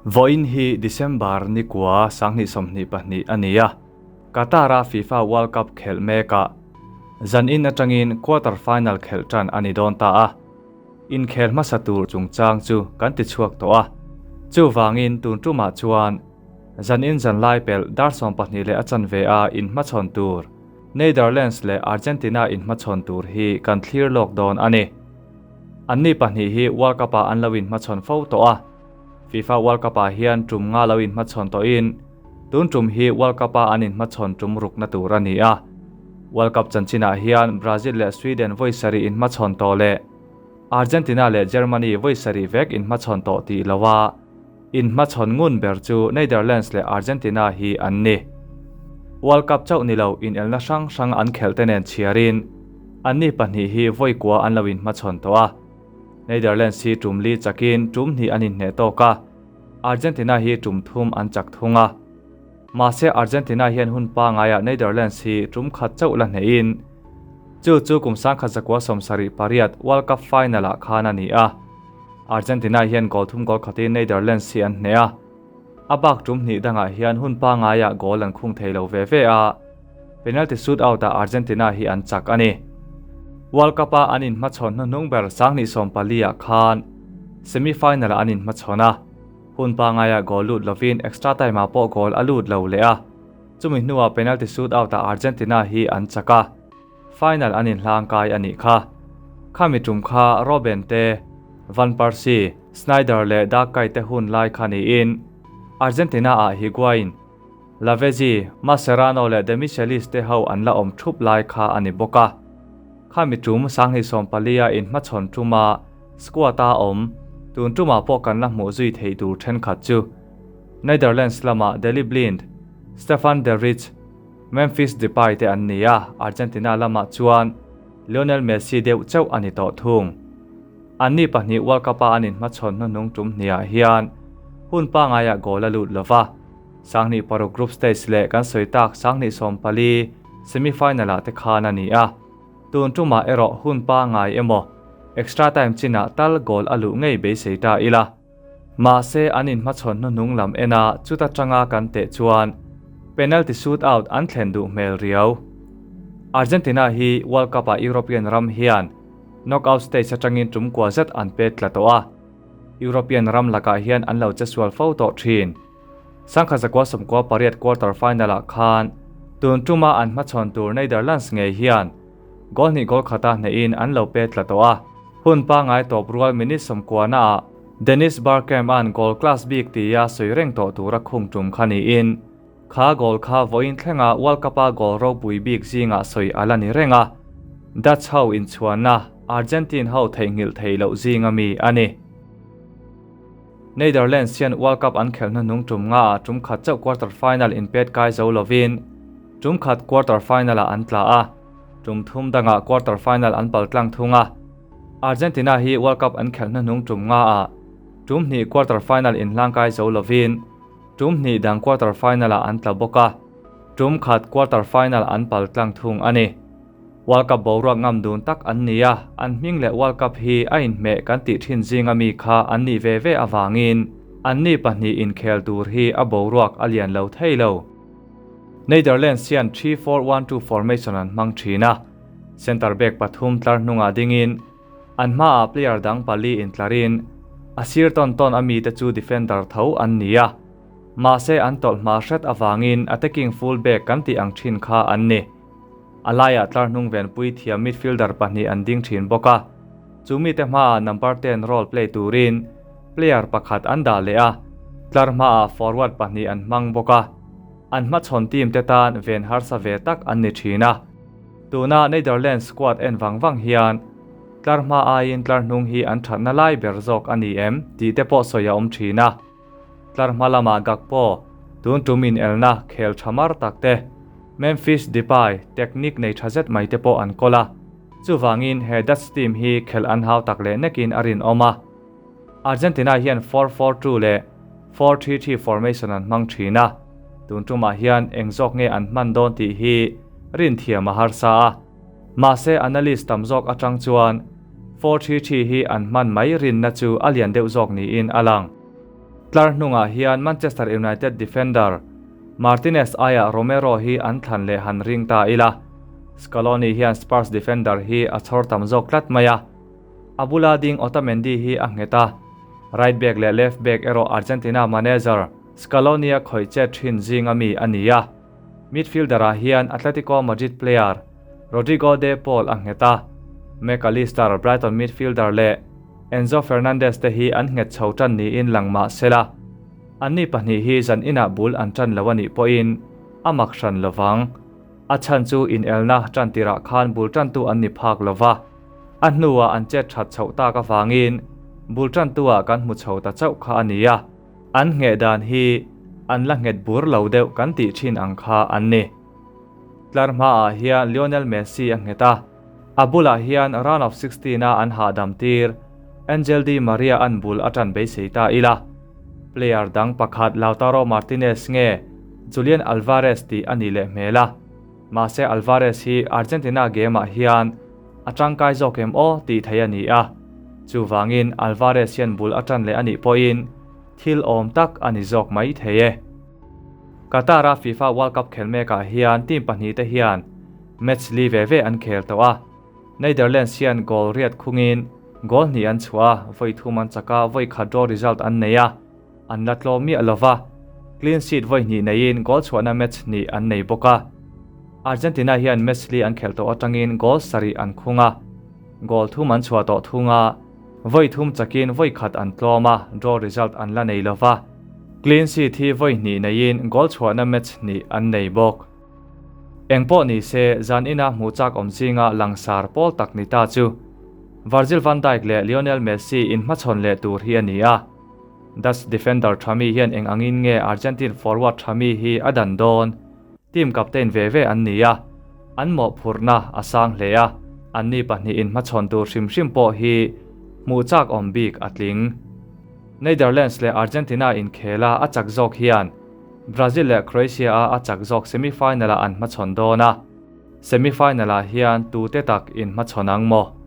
Vawiin hi December ni kua 2022 a ni a, Qatar-a FIFA World Cup khelh mekah zanin atangin quarter final khelh tan a ni dawn ta a, inkhel hmasa tur chungchang chu kan ti chhuak tawh a, chuvangin tun tumah chuan zanin zanlai pelh dar 12 leh a chanve a inhmachhawn tur Netherlands leh Argentina inhmachhawn tur hi kan thlir lawk dawn a ni. Anni pahnih hi World Cup-ah an lo inhmachhawn fo tawh a, FIFA World Cup-ah hian tum nga lo inhmachhawn tawhin tun tum hi World Cup-a an inhmachhawn tum rukna tur a ni a. World Cup chanchinah hian Brazil leh Sweden vawi sarih inhmachhawn tawh leh Argentina leh Germany vawi sarih vek inhmachhawn tawh tih loha inhmachhawn ngun ber chu Netherlands leh Argentina hi an ni. World Cup chauh ni lo inelna hrang hrang an khelh te nen chhiarin anni pahnih hi vawi kua an lo inhmachhawn tawh a. Netherlands hi tum li chakin tum hnih an inhneh tawk a, Argentina hi tum thum an chak thung a. Mahse Argentina hian hun pangaiah Netherlands hi tum khat chauh la hnehin chu chu kum 1978 World Cup final-ah khan a ni a. Argentina hian goal thum goal khatin Netherlands hi an hneh a, a bak tum hnih dangah hian hun pangaiah goal an khung thei lo ve ve a, penalty shootout-ah Argentina hi an chak a ni. World Cup-a an inhmachhawn hnuhnung ber 2014-ah khan semi-final-ah an inhmachhawn a, hun pangaiah goal lut lovin extra time-ah pawh goal a lut lo leh a, chumi hnuah penalty shootout-ah Argentina hi an chak a. Final an inhlangkai a nih kha. Khami tum kha Robben te, Van Persie, Sneijder leh Dakai te hun lai kha niin Argentina-ah Higuain, Lavezzi, Mascherano leh Demichelis te ho an la awm thup lai kha a ni bawk a. Khami tum 2014-a inhmachhawn tuma squad-a awm, tun tumah pawh kan la hmuh zui theih tur thenkhat chu Netherlands lamah Daley Blind, Stefan de Vrij, Memphis Depay te an ni a, Argentina lamah chuan Lionel Messi deuh chauh a ni tawh thung. Anni pahnih World Cup-a an inhmachhawn hnuhnung tum hniah hian hun pangaiah goal a lut lova, 2006 group stage leh kan sawi tak 2014 semi-final-ah te khan a ni a, tun tumah erawh hun pangai emaw extra time chinah tal goal a luh ngei beisei ta ila. Mahse an inhmachhawn hnuhnung lam ena chuta tanga kan teh chuan penalty shootout an thlen duh hmel riau. Argentina hi World Cup-ah European ram hian knockout stage atangin tum kua zet an pet tla tawh a, European ram lakah hian an lo che sual fo tawh thin. 1998 quarter final-ah khan tun tuma an hmachhawn tur Netherlands ngei hian goal hnih goal khata hnehin an lo pet tla tawh a. Hun pangai tawp rual minute 90-ah Dennis Bergkamp-a'n goal class bik tia sawi reng tawh tura khung tum kha niin kha goal kha vawiin thlenga World Cup-a goal ropui bik zingah sawi a la ni reng a, Dutch ho inchhuanna Argentine ho theihnghilh thei loh zinga mi a ni. Netherlands hian World Cup an khelh hnuhnung tum ngaah tum khat chauh quarter final inpet kai zo lovin tum khat quarter final-ah an tla a, tum thum dangah quarter final an pal tlang thung a. Argentina hi World Cup an khelh hnuhnung tum ngaah tum hnih quarter final inhlangkai zo lovin tum hnih dang quarter final-ah an tla bawk a, tum khat quarter final an pal tlang thung a ni. World Cup boruak ngam dun tak an ni a, an hming leh World Cup hi a inhmeh kan tih thin zinga mi kha an nih ve ve avangin an ni pahnih inkhel tur hi a boruak a lian lo thei lo. Netherlands hian 3-4-1-2 formation an hmang thin a, centre back pathum tlar hnungah dingin an hmaah player dang pali intlarin a sir tawn tawn a mite chu defender tho an ni a, mahse an tawlh hma hret avangin attacking full back kan tih ang thin kha an ni. A laiah tlar hnung venpui thiam midfielder pahnih an ding thin bawk a, chu mite hmaah number 10 role play turin player pakhat an dah leh a, tlar hmaah forward pahnih an hmang bawk a, an hmachhawn team te tan ven harsa ve tak an ni thin a. Tuna Netherlands squad en vang vang hian tlar hma aiin tlar hnung hi an thatna lai ber zawk a ni em tih te pawh sawi a awm thin a. Tlar hma lamah Gakpo, tun tum inelna khel tha mar tak te, Memphis Depay technique nei tha zet mai te pawh an kawl a, chuvangin he Dutch team hi khelh an hau tak leh nekin a rinawm a. Argentina hian 4-4-2 leh 4-3-3 formation an hmang thin a, tun tumah hian eng zawk nge an hman dawn tih hi rin thiam a harsa a. Mahse analyst tam zawk atang chuan 4-3-3 hi an hman mai rinna chu a lian deuh zawk niin a lang. Tlar hnungah hian Manchester United defender Martinez aiah Romero hi an thlan leh han ring ta ila. Scaloni hian Spurs defender hi a chhawr tam zawk tlat mai a. A bula ding Otamendi hi a nghet a, right back leh left back erawh Argentina manager Scaloni-a khawih chet thin zinga mi a ni a. Midfielder-ah hian Atletico Madrid player Rodrigo De Paul a nghet a, Mac Allister, Brighton midfielder leh Enzo Fernandez te hi an nghet chho tan niin lang mah sela, anni pahnih hi zan inah bul an tan lo a nih pawhin a mak hran lo vang. A chhan chu inelna tan tirah khan bul tantu an ni phak lo va, a hnuah an chet that chhoh tak avangin bul tantu-ah kan hmu chho ta chauh kha a ni a, an ngheh dan hi an la nghet bur lo deuh kan tih thin ang kha an ni. Tlar hmaah hian Lionel Messi a nghet a, a bulah hian round of 16 a an hahdam tir Angel Di Maria an bul a tan beisei ta ila. Player dang pakhat Lautaro Martinez nge Julian Alvarez tih a nih leh hmel a, mahse Alvarez hi Argentina game ah hian a tangkai zawk em aw tih theih a ni a, chuvangin Alvarez hian bul a tan leh a nih pawhin thil awm tak a ni zawk mai thei e. Qatar-a FIFA World Cup khel mekah hian team pahnihte hian match li ve ve an khel tawh a, Netherlands hian goal riat khungin goal hnih an chhuah a, vawi thum an chak a, vawi khat draw result an nei a, an la tlawm miah lo va, clean sheet vawi hnih neiin goal chhuahna match hnih an nei bawk a. Argentina hian match li an khelh tawh atangin goal sarih an khung a, goal thum an chhuah tawh thung a, vawi thum chakin vawi khat an tlawm a, draw result an la nei lo va, clean sheet hi vawi hnih neiin goal chhuahna match hnih an nei bawk. Engpawh ni se, zan ina hmuh chak awm zinga langsar pawl tak ni ta chu Virgil van Dijk leh Lionel Messi inhmachhawn leh tur hi a ni a. Dutch defender tha mi hian eng angin nge Argentine forward tha mi hi a dan dawn? Team captain ve ve an ni a, an mawhphurhna a sang hle a, anni pahnih inhmachhawn tur hrim hrim pawh hi hmuh chak awm bik a tling. Netherlands leh Argentina inkhela a chak zawk hian Brazil leh Croatia a a chak zawk semi-final-ah an hmachhawn dawn a, semi-final-ah hian tute tak inhmachhawn ang maw?